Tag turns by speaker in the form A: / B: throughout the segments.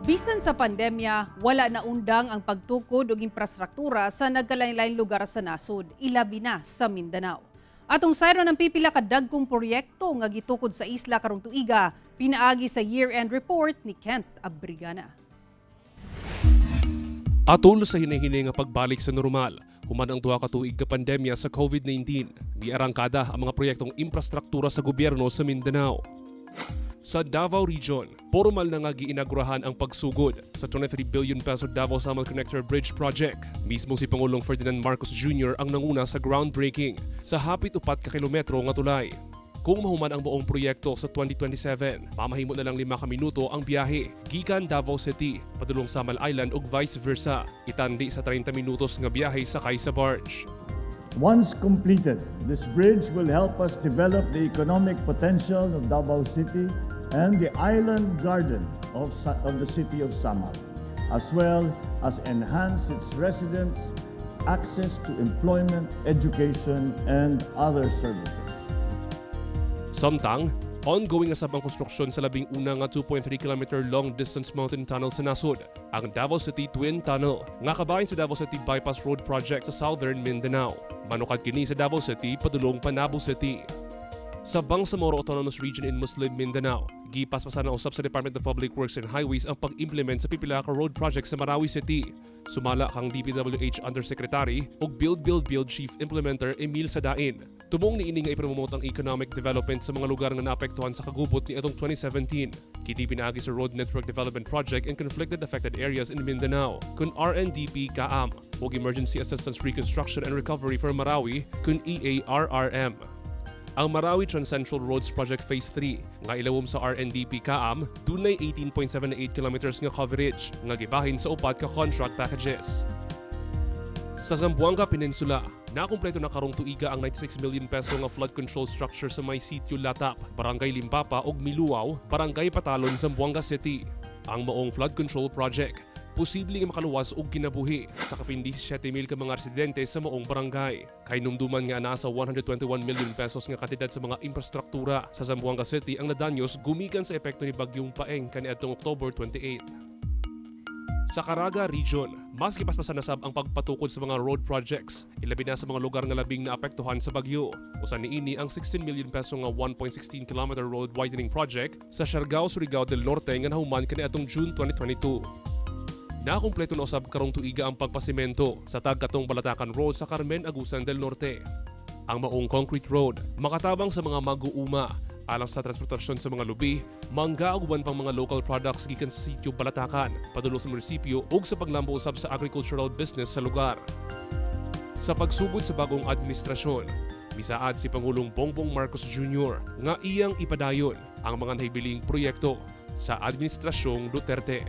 A: Bisan sa pandemya, wala na undang ang pagtukod og infrastruktura sa nagkalain-laing lugar sa nasod, ilabi na sa Mindanao. Atong sayron ang pipila ka dagkong proyekto nga gitukod sa isla karong tuiga, pinaagi sa year-end report ni Kent Abrigana.
B: Atol sa hinahinay nga pagbalik sa normal, human ang 2 ka tuig nga pandemya sa COVID-19, giarangkada ang mga proyektong infrastruktura sa gobyerno sa Mindanao. Sa Davao Region, formal na nga giinagurahan ang pagsugod sa 23 billion peso Davao Samal Connector Bridge Project. Mismo si Pangulong Ferdinand Marcos Jr. ang nanguna sa groundbreaking sa hapit 4 ka kilometro nga tulay. Kung mahuman ang buong proyekto sa 2027, mamahimo na lang 5 ka minuto ang biyahe gikan Davao City padulong Samal Island ug vice versa, itandi sa 30 minutos nga biyahe sakay sa barge.
C: Once completed, this bridge will help us develop the economic potential of Davao City and the island garden of the city of Samal, as well as enhance its residents' access to employment, education, and other services.
B: Samtang, ongoing na sab ang konstruksyon sa 11 nga 2.3 km long distance mountain tunnel sa nasod, ang Davao City Twin Tunnel, nga kabahin sa Davao City Bypass Road Project sa Southern Mindanao. Manukad kini sa Davao City padulong Panabo City. Sa Bangsamoro Autonomous Region in Muslim Mindanao, gipaspasan na usab sa Department of Public Works and Highways ang pag-implement sa pipila ka road projects sa Marawi City. Sumala kang DPWH Undersecretary ug Build Build Build Chief Implementer Emil Sadain. Tumong niini nga ipromote ang economic development sa mga lugar nga naapektuhan sa kagubot niadtong 2017. Kini pinaagi sa Road Network Development Project in Conflicted Affected Areas in Mindanao, kun RNDP CAAM, ug Emergency Assistance Reconstruction and Recovery for Marawi, kun E EARRM. Ang Marawi Transcentral Roads Project Phase 3 nga ilawom sa RNDP CAAM dunay 18.78 kilometers nga coverage nga gibahin sa upat ka contract packages. Sa Zamboanga Peninsula, nakumpleto na karong tuiga ang 96 million peso nga flood control structure sa may sitio Latap, Barangay Limpapa ug Miluaw, Barangay Patalon, Zamboanga City. Ang maong flood control project posible nga makaluwas og kinabuhi sa kapin 17,000 ka mga residente sa maong barangay. Kay numduman nga nasa 121 million pesos nga kantidad sa mga infrastruktura sa Zamboanga City ang nadanyos gumikan sa epekto ni Bagyong Paeng kaniadtong October 28. Sa Caraga Region, mas gipaspasan na sab ang pagpatukod sa mga road projects, ilabi na sa mga lugar nga labing naapektuhan sa bagyo. Usa niini ang 16 million peso nga 1.16 km road widening project sa Siargao, Surigao del Norte nga nahuman kaniadtong June 2022. Nakumpleto na usab karong tuiga ang pagpasimento sa Tagkatong Balatakan Road sa Carmen, Agusan del Norte. Ang maong concrete road makatabang sa mga mag-uuma alang sa transportasyon sa mga lubi, mangga ug uban pang mga local products gikan sa sitio Balatakan padulong sa munisipyo ug sa paglambo usab sa agricultural business sa lugar. Sa pagsugod sa bagong administrasyon, misaad si Pangulong Bongbong Marcos Jr. nga iyang ipadayon ang mga nahibiling proyekto sa Administrasyong Duterte.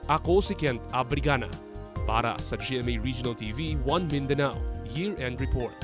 B: Ako si Kent Abrigana para sa GMA Regional TV 1 Mindanao Year-End Report.